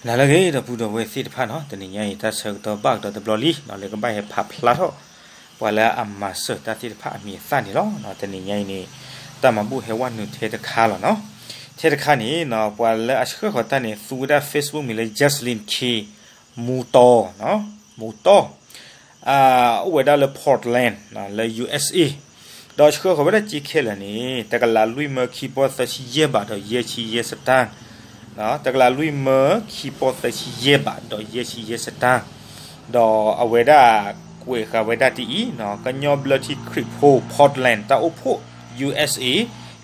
တၢ်လၢအဂ့ၤ ဒီပုၢ်ဒီဝဲၢ်သ့ၣ်တဖၣ်နီၤ, တနံၤညါအံၤ တၢ်ဆၢကတီၢ်ဘၣ်ကဒီးတဘျီလံနီၤ လၢကဘၣ်ဟဲဖးဖျါထီၣ် ပှၤလၢအမၤစၢၤတၢ်သ့ၣ်တဖၣ်အမံၤအသၣ်န့ၣ်လီၤ. တနံၤညါအံၤန့ၣ် တၢ်မၤဘူၣ်ဟဲဝဲနုာ်ထဲတခါလီၤနီၤ. ထဲတခါန့ၣ်နီၤ ပှၤလၢအဆှၢဃီၤတၢ်န့ၣ် သူဝဲဒၣ် Facebook မံၤလၢ Jaslyn K မူတီ မူတီ အိၣ်ဝဲဒၣ်လၢ Portland လၢ U S A ဒီးဆှၢဃီၤဝဲဒၣ်စ့ခဲလၢာ်န့ၣ် တကလးလွံၢ်မၢခံပီၢ်သၢဆံယဲၢ်ဘးဒီးယဲၢ်ဆံယဲၢ်စတၢၢ်, တကလးလွံၢ်မၢခံပီၢ်သၢဆံယဲၢ်ဘးဒီးယဲၢ်ဆံယဲၢ်စတၢၢ်, ဒီးအဝဲဒၣ်ကွဲးဃာ်ဝဲဒၣ်ဒ်အံၤနီၤ ကညီဘျၢထံခရံာ်ဖိ Portland တၢ်အိၣ်ဖှိၣ် U S A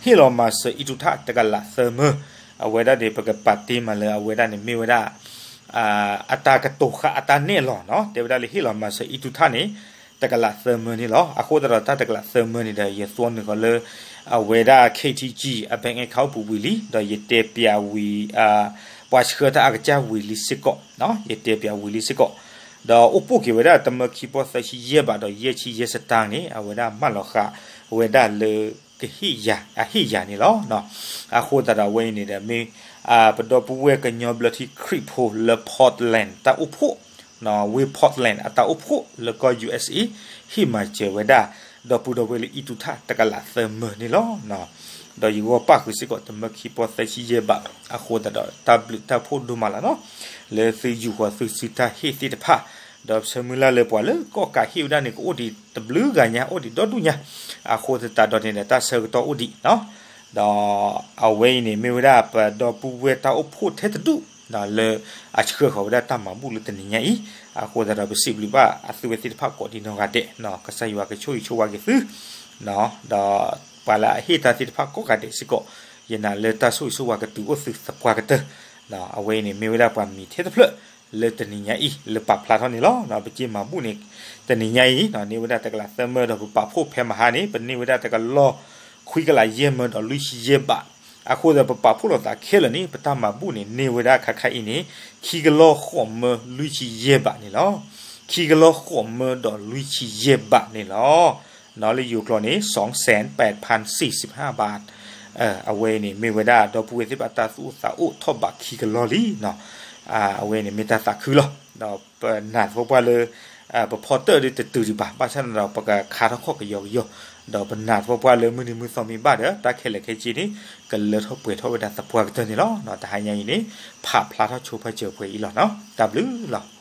ဟ့ၣ်လီၤမၤစၢၤအံၣ်တူၢ်ထၣ်တကလးသၢမၢ, အဝဲဒၣ်န့ၣ် ပကပာ်တ့ၢ်မးလၢအဝဲဒၣ်န့ၣ်မ့ၢ်ဝဲဒၣ် အတၢ်ကတိၤဃာ်အတၢ်နဲၣ်လီၤနီၤ တဲဝဲဒၣ်လၢဟ့ၣ်လီၤမၤစၢၤအံၣ်တူၢ်ထၣ်န့ၣ် တကလးသၢမၢန့ၣ်လီၤ. အဃိသတးဒီးတၢ်တကလးသၢမၢန့ၣ်ဒီး ယသွီနုာ်ဃီၤလၢ အဝဲဒၣ် K T G အ bank account ပူၤဝံၤလံ ဒီးယတဲပၠးဝံၤ ပှၤဆှၢတၢ်အကစၢ်ဝံၤလံစ့ၢ်ကီး, ယတဲပၠးဝံၤလံစ့ၢ်ကီး, ဒီးအိၣ်ပိၢ်က့ၤဝဲဒၣ်တမၢခံပီၢ်သၢဆံယဲၢ်ဘးဒီးယဲၢ်ဆံယဲၢ်စတၢၢ်န့ၣ် အဝဲဒၣ်မၢလီၤဃာ်ဝဲဒၣ်လၢ ကဟ့ၣ်ယၤ အဟ့ၣ်ယၤန့ၣ်လီၤ. အဃိသတးဒီးအဝဲအံၤန့ၣ်ဒီးမ့ၢ် ပဒီပုၢ်ဝဲၢ်ကညီဘျၢထံခရံာ်ဖိလၢ Portland တၢ်အိၣ်ဖှိၣ်, ဝ့ၢ် Portland အတၢ်အိၣ်ဖှိၣ်လၢကီၢ် U S A ဟ့ၣ်မၤစၢၤဝဲဒၣ် ဒီပုၢ်ဒီဝဲၢ်လၢအံၣ်တူၢ်ထၣ်တကလးသၢမၢန့ၣ်လီၤ. ဒီးယဂီၢ်ပၣ်ဃုာ်စ့ၢ်ကီးတမၢခံပီၢ်သၢဆံယဲၢ်ဘး, အဃိသတးဒီးတၢ်ဘျုးတၢ်ဖှိၣ်ဒိၣ်မးလီၤနီၤ, လၢသုယူာ်ဃီၤသုစုတၢ်ဟ့ၣ်သ့ၣ်တဖၣ်, ဒီးဆၢမုၢ်လၢ်လၢပှၤလၢကီၢ်ကးဟ့ၣ်ဝဲဒၣ်န့ၣ် ကအိၣ်ဒံးတဘျုးဂၤညါ အိၣ်ဒံးဒီဒူၣ်ညါ, အဃိသတးဒီးန့ၣ်ဒီး တၢ်ဆၢကတီၢ်အိၣ်ဒံးနီၤ, ဒီးအဝဲအံၤန့ၣ် မ့ၢ်ဝဲဒၣ်ပဒီပုၢ်ဝဲၢ်တၢ်အိၣ်ဖှိၣ်ထဲတဒူၣ် လၢအဆှၢဃီၤဝဲဒၣ်တၢ်မၤဘူၣ်လၢတနံၤညါအံၤ, အဃိသတးဒီးပစံးဘျုးဘၣ်အသုဝဲသ့ၣ်တဖၣ်ကိးဒံးနီၢ်ဂၤဒဲး, ကစၢ်ယွၤကဆိၣ်ဂ့ၤဆိၣ်ဝါက့ၤသု, ဒီးပှၤလၢအဟ့ၣ်တၢ်သ့ၣ်တဖၣ်ကိးဂၤဒဲးစ့ၢ်ကီး, ယနာ်လၢတၢ်ဆိၣ်ဂ့ၤဆိၣ်ဝါကတုၤအိၣ်သုသပှၢ်ကတၢၢ်, အဝဲအံၤန့ၣ်မ့ၢ်ဝဲဒၣ်ပှၤမံၤထဲတဖျၢၣ် လၢတနံၤညါအံၤ လၢပာ်ဖျါထီၣ်န့ၣ်လီၤ. ပစ့မၤဘူၣ်န့ၣ် တနံၤညါအံၤ န့ၢ်ဝဲဒၣ်တကလးသၢမၢဒီးပပာ်ဖှိၣ်ဖဲမဟါန့ၣ် ပန့ၢ်ဝဲဒၣ်တကလီၢ်ခွံကလးယဲၢ်မၢဒီးလွံၢ်ဆံယဲၢ်ဘး, အဃိသတးဒီးပပာ်ဖှိၣ်လိာ်သးခဲလၢာ်န့ၣ် ပတၢ်မၤဘူၣ်န့ၣ် န့ၢ်ဝဲဒၣ်ခါခါအံၤန့ၣ် ခံကလီၢ်ဃိးမၢလွံၢ်ဆံယဲၢ်ဘးန့ၣ်လီၤ. ခံကလီၢ်ဃိးမၢဒီးလွံၢ်ဆံယဲၢ်ဘးန့ၣ်လီၤ. လၢယိၤကျိာ်န့ၣ် สองแสนแปดพันสี่สิบห้าบาท, အဝဲအံၤန့ၣ် မ့ၢ်ဝဲဒၣ်ဒီပုၢ်ဝဲၢ်သ့ၣ်တဖၣ်တၢ်သူၣ်အိၣ်သးအိၣ်ထီၣ်ဘးခံကလီၢ်လံနီၤ, အဝဲအံၤန့ၣ်မ့ၢ်တၢ်သးခုလီၤ. ဒီးပနာ်သပှၢ်ပှၢ်လၢ ပဖီတၢၣ်ဒ်တတုၤဒံးဘၣ်, ဘၣ်ဆၣ်န့ၣ်ဒီး ပကခါထီၣ်ခီၣ်ကယီကယီ, ဒီးပနာ်သပှၢ်ပှၢ်လၢမုၢ်နံၤမုၢ်သီမ့ၢ်ဘၣ်ဒီး တၢ်ခဲလၢာ်ခဲဆ့န့ၣ် ကလၢထီၣ်ပှဲၤထီၣ်ဝဲဒၣ်သပှၢ်ကတၢၢ်န့ၣ်လီၤ. တဟါညါအံၤန့ၣ် ဖးဖျါထီၣ်ဆိဖးစၢၤပှဲၤအံၤလီၤနီၤ. တၢ်ဘျုးလီၤ.